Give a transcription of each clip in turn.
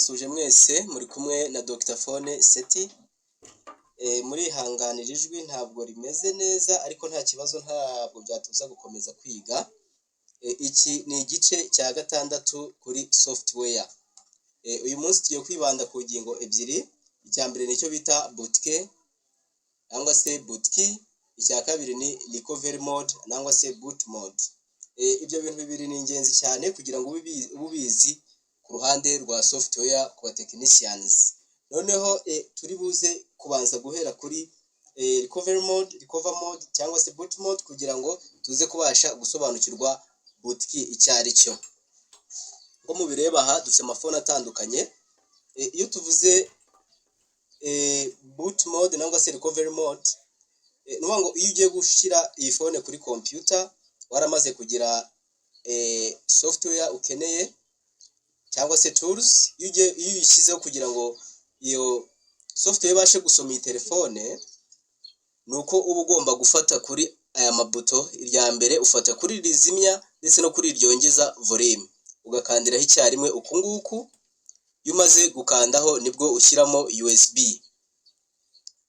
Ndabasuhuje mwese muri kumwe na Dr Phone Seti, murihanganira ijwi ntabwo rimeze neza ariko nta kibazo, ntabwo byatubuza gukomeza kwiga. Iki ni igice cya gatandatu kuri software. Uyu munsi tugiye kwibanda ku ngingo ebyiri: icya mbere nicyo bita boot key cyangwa se boot key, icya kabiri ni recovery mode cyangwa se boot mode. Ibyo bintu bibiri ni ingenzi cyane kugira ngo ube ubizi ku ruhande rwa software ku ba technicians. Noneho turi buze kubanza guhera kuri recovery mode, recover mode cyangwa se boot mode, kugira ngo tuze kubasha gusobanukirwa boot key icyo ari cyo. Nko mubireba aha, dufite amafone atandukanye. Iyo tuvuze boot mode cyangwa se recovery mode, ni ukuvuga ngo iyo ugiye gushyira iyi phone kuri computer, waramaze kugira software ukeneye cyangwa se tools, iyo uyishyizeho kugira ngo iyo software ibashe gusoma iyi telefone, ni uko uba ugomba gufata kuri aya mabuto. Irya mbere ufata kuri rizimya ndetse no kuri ryongeza volume, ugakandiraho icyarimwe uku nguku. Iyo umaze gukandaho, nibwo ushyiramo USB.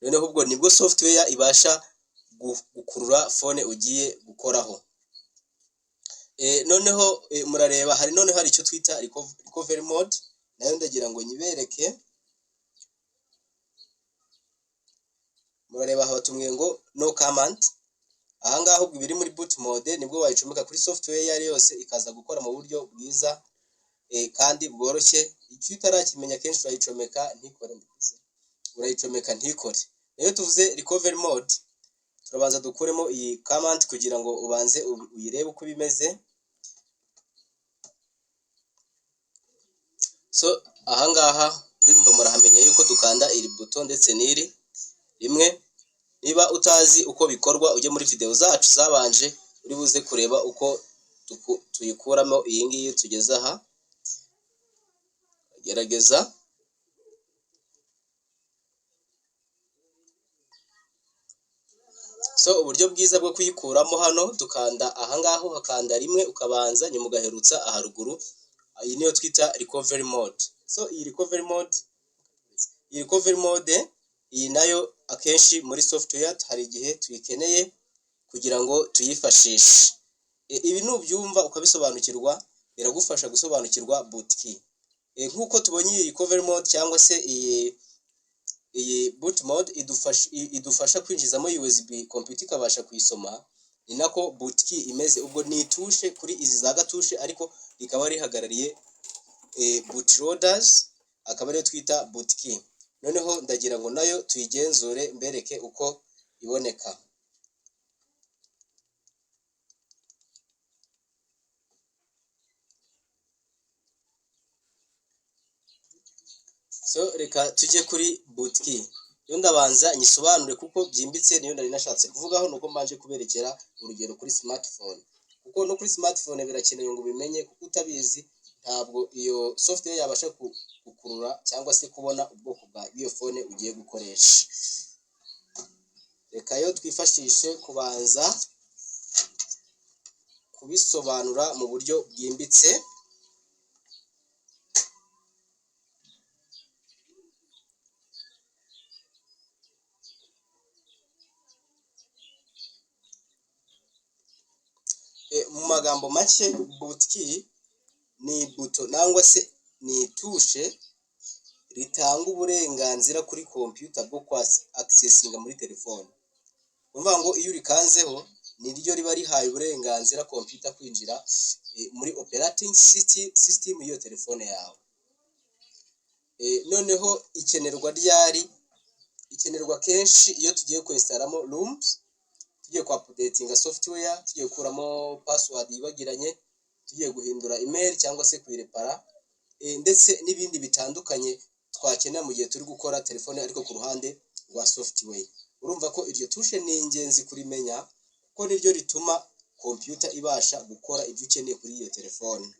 Noneho ubwo nibwo software ibasha gukurura phone ugiye gukoraho. Noneho murareba hari, noneho hari icyo twita recovery mode, nayo ndagira ngo nyibereke. Murareba aha batubwiye ngo no command. Ahangaha ubwo ibiri muri boot mode, nibwo wayicomeka kuri software iyo ari yose ikaza gukora mu buryo bwiza kandi bworoshye. Icyo utarakimenya, kenshi urayicomeka ntikore, urayicomeka ntikore. Iyo tuvuze recovery mode, turabanza dukuremo iyi command kugira ngo ubanze uyirebe uko bimeze. So ahangaha ndumva murahamenya yuko dukanda iri buto ndetse n'iri rimwe. Niba utazi uko bikorwa, ujye muri video zacu zabanje, uri buze kureba uko tuyikuramo iyi ngiyi. Tugeze aha, gerageza. So uburyo bwiza bwo kuyikuramo hano, dukanda ahangaha, uhakanda rimwe, ukabanza nyuma ugaherutsa aharuguru. Iyi niyo twita recovery mode. So iyi recovery mode iyi nayo akenshi muri software hari igihe tuyikeneye kugira ngo tuyifashishe. Ibi nubyumva ukabisobanukirwa, biragufasha gusobanukirwa boot key. Nk'uko tubonye iyi recovery mode cyangwa se iyi boot mode idufasha kwinjizamo USB, computer ikabasha kuyisoma, ni nako boot key imeze. Ubwo ni itushe kuri izi za gatushe, ariko rikaba rihagarariye bootloaders, akaba ariyo twita boot key. Noneho ndagira ngo nayo tuyigenzure, mbereke uko iboneka. So reka tujye kuri boot key. Yo ndabanza nyisobanure kuko byimbitse, niyo nari nashatse kuvugaho, nuko mbanje kuberekera urugero kuri smartphone, kuko no kuri smartphone birakenewe ngo ubimenye, kuko utabizi ntabwo iyo software yabasha gukurura cyangwa se kubona ubwoko bwa iyo phone ugiye gukoresha. Reka yo twifashishe kubanza kubisobanura mu buryo bwimbitse. Mu magambo make, boot key ni buto nangwa se ni itushe ritanga uburenganzira kuri computer bwo kwa accessinga muri telefone. Ni ukuvuga ngo iyo urikanzeho, niryo riba rihaye uburenganzira computer kwinjira muri operating system y'iyo telefone yawe. Noneho ikenerwa ryari? Ikenerwa kenshi iyo tugiye kwinstallamo ROMs, tugiye kwa updatinga software, tugiye gukuramo password yibagiranye, tugiye guhindura email cyangwa se kuyirepara, ndetse n'ibindi bitandukanye twakenera mu gihe turi gukora telefone, ariko ku ruhande rwa software. Urumva ko iryo tushe ni ingenzi kurimenya, kuko niryo rituma computer ibasha gukora ibyo ukeneye kuri iyo telefone.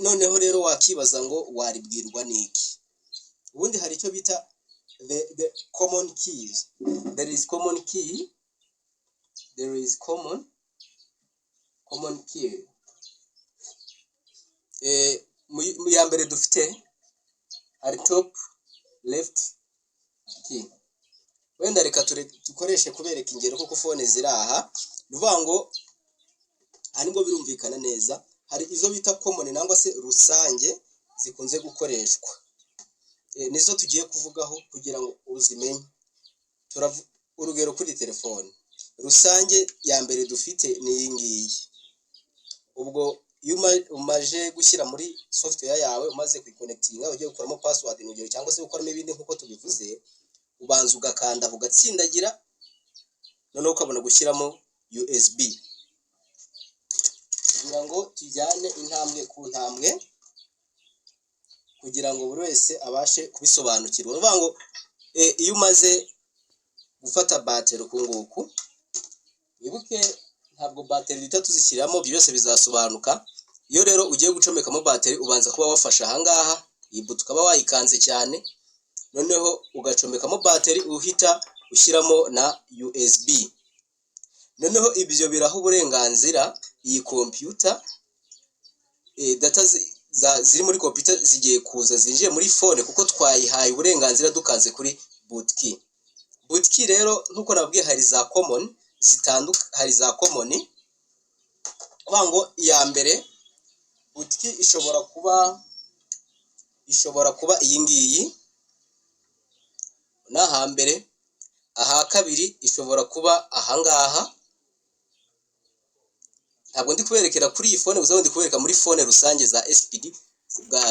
Noneho rero wakibaza ngo waribwirwa n'iki? Ubundi hari icyo bita the common keys. There is common key, there is common key. Mu ya mbere dufite hari top left key. Wenda reka dukoreshe kubereka ingero kuko phone ziri aha. Ni ukuvuga ngo aha nibwo birumvikana neza. Hari izo bita common nangwa se rusange zikunze gukoreshwa, nizo tugiye kuvugaho kugira ngo uzimenye. Urugero kuri telefone rusange ya mbere dufite ni iyi ngiyi. Ubwo iyo umaze gushyira muri software yawe, umaze kuyiconnectinga, ugiye gukuramo password ni urugero, cyangwa se gukoramo ibindi nk'uko tubivuze, ubanza ugakanda ugatsindagira, noneho ukabona gushyiramo USB. Kugira ngo tujyane intambwe ku ntambwe, kugira ngo buri wese abashe kubisobanukirwa. Ni ukuvuga ngo iyo umaze gufata bateri uku nguku, wibuke ntabwo bateri duhita tuzishyiramo, byose bizasobanuka. Iyo rero ugiye gucomekamo bateri, ubanza kuba wafashe ahangaha, iyi buto ukaba wayikanze cyane, noneho ugacomekamo bateri, uhita ushyiramo na USB. Noneho ibyo biraha uburenganzira iyi computer, data ziri muri computer zigiye kuza zinjiye muri phone, kuko twayihaye uburenganzira dukanze kuri boot key. Boot key rero, nk'uko nababwiye, hari za common zitandukanye. Hari za common, kuvuga ngo iya mbere boot key ishobora kuba iyi ngiyi, ni ahambere. Aha kabiri ishobora kuba ahangaha. Ntabwo ndi kuberekera kuri iyi phone gusa, ndi kubereka muri phone rusange za SPD bwa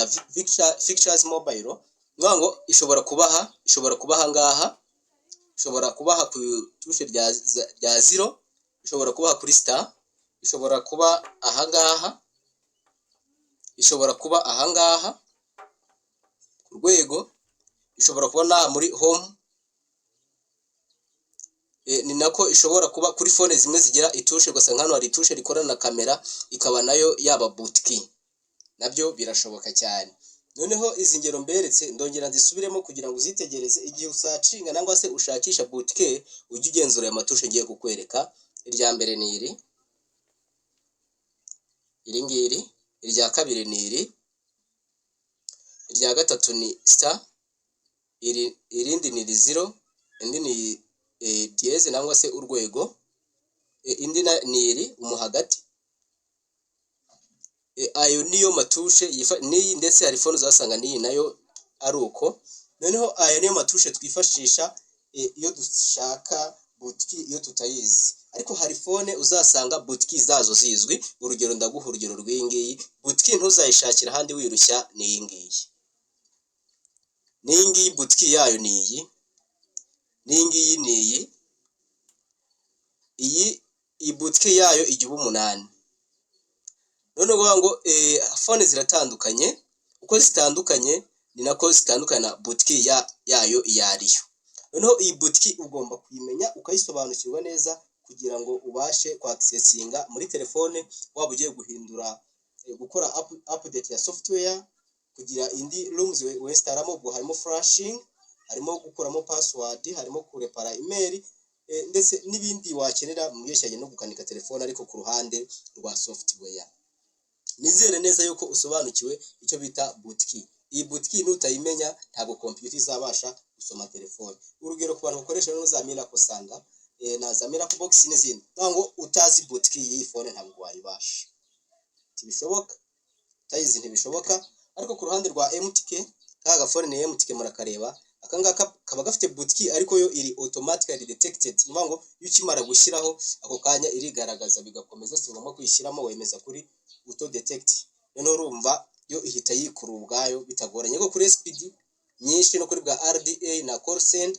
Fictures Mobile. Ni ngo ishobora kubaha, ishobora kuba ahangaha, ishobora kubaha ku touche rya zero, ishobora kubaha kuri star, ishobora kuba ahangaha, ishobora kuba ahangaha ku rwego, ishobora kuba n'aha muri home. Ni nako ishobora kuba kuri phone zimwe zigira itouche, ugasanga hano hari itouche rikorana na kamera, ikaba nayo yaba boot key, nabyo birashoboka cyane. Noneho izi ngero mberetse, ndongera nzisubiremo kugira ngo uzitegereze. Igihe usearchinga nangwa se ushakisha boot key, ujye ugenzura aya matouche ngiye kukwereka. Irya mbere ni iri, iri ngiri. Irya kabiri ni iri. Irya gatatu ni star, iri irindi ni iri zero, indi ni dièse nangwa se urwego, indi ni iri umuhagati. Ayo niyo matouche n'iyi, ndetse hari phone uzasanga n'iyi nayo ari uko. Noneho aya niyo matouche twifashisha iyo dushaka boot key iyo tutayizi. Ariko hari phone uzasanga boot key zazo zizwi. Urugero, ndaguha urugero rw'iyi ngiyi. Boot key ntuzayishakira ahandi wirushya, ni iyi ngiyi. N'iyi ngiyi boot key yayo ni iyi, n'iyi ngiyi ni iyi. Iyi boot key yayo ijya uba 8. None uvuga ngo phone ziratandukanye, uko zitandukanye ni nako zitandukana na boot key yayo iyo ariyo. Noneho iyi boot key ugomba kuyimenya, ukayisobanukirwa neza, kugira ngo ubashe kwaccessinga muri telefone, waba ugiye guhindura, gukora update ya software, kugira indi ROMs winstallamo. Ubwo harimo flashing, harimo gukuramo password, harimo kurepara email, ndetse n'ibindi wakenera mu byerekeranye no gukanika telefone, ariko ku ruhande rwa software. Nizere neza yuko usobanukiwe icyo bita boot key. Iyi boot key nutayimenya, ntabwo computer izabasha gusoma telefone. Urugero, ku bantu bakoresha rero za Miracle Sanga na za Miracle Box n'izindi, ngo utazi boot key y'iyi phone ntabwo wayibasha, ntibishoboka. Utayizi ntibishoboka. Ariko ku ruhande rwa MTK, ka gafone ni MTK, murakareba aka ngaka, kaba gafite boot key, ariko yo iri automatically detected. Ni ukuvuga ngo iyo ukimara gushyiraho, ako kanya irigaragaza bigakomeza, si ngombwa kuyishyiramo, wemeza kuri auto detect. Noneho urumva yo ihita yikura ubwayo bitagoranye. Ariko kuri SPD nyinshi no kuri bwa RDA na Callsend,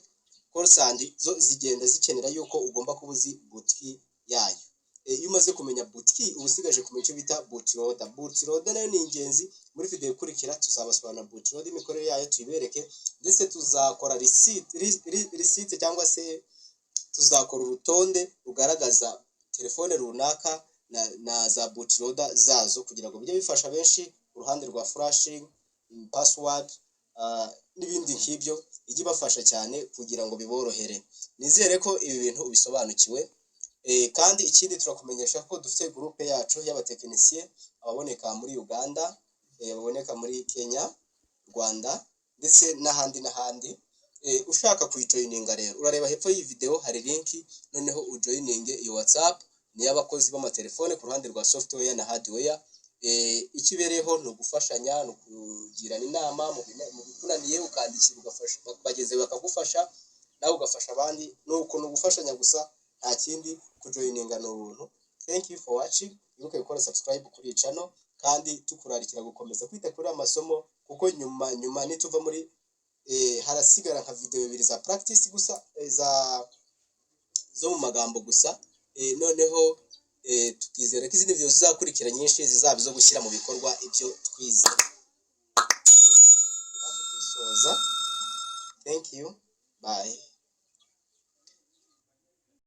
zo zigenda zikenera yuko ugomba kuba uzi boot key yayo. Iyo umaze kumenya boot key, uba usigaje kumenya icyo bita bootloader. Bootloader nayo ni ingenzi. Muri video ikurikira tuzabasobanurira bootloader, imikorere yayo tuyibereke, ndetse tuzakora receipt cyangwa se tuzakora urutonde rugaragaza telefone runaka na za bootloader zazo, kugira ngo bijye bifasha benshi ku ruhande rwa flashing, password n'ibindi nk'ibyo, ijye ibafasha cyane kugira ngo biborohere. Nizere ko ibi bintu ubisobanukiwe. Kandi ikindi, turakumenyesha ko dufite groupe yacu y'abatekinisiye ababoneka muri Uganda. Baboneka muri Kenya, Rwanda ndetse n'ahandi n'ahandi. Ushaka kuyijoininga rero, urareba hepfo y'iyi video hari link, noneho ujoininge iyo WhatsApp. Ni iy'abakozi b'amatelefone ku ruhande rwa software na hardware. Icyo ibereyeho ni ugufashanya, ni ukugirana inama mu bikunaniye, ukandikira ugafasha bagenzi bawe bakagufasha, nawe ugafasha abandi. Ni uko, ni ugufashanya gusa, nta kindi. Kujoininga ni ubuntu. Thank you for watching. Wibuke gukora subscribe kuri iyi channel, kandi tukurarikira gukomeza kwita kuri aya masomo, kuko nyuma nituva muri harasigara nka video ebyiri za practice gusa, za zo mu magambo gusa. Noneho tukizera ko izindi video zizakurikira nyinshi zizaba izo gushyira mu bikorwa ibyo twize. Hafi kuyisoza. Thank you, bye.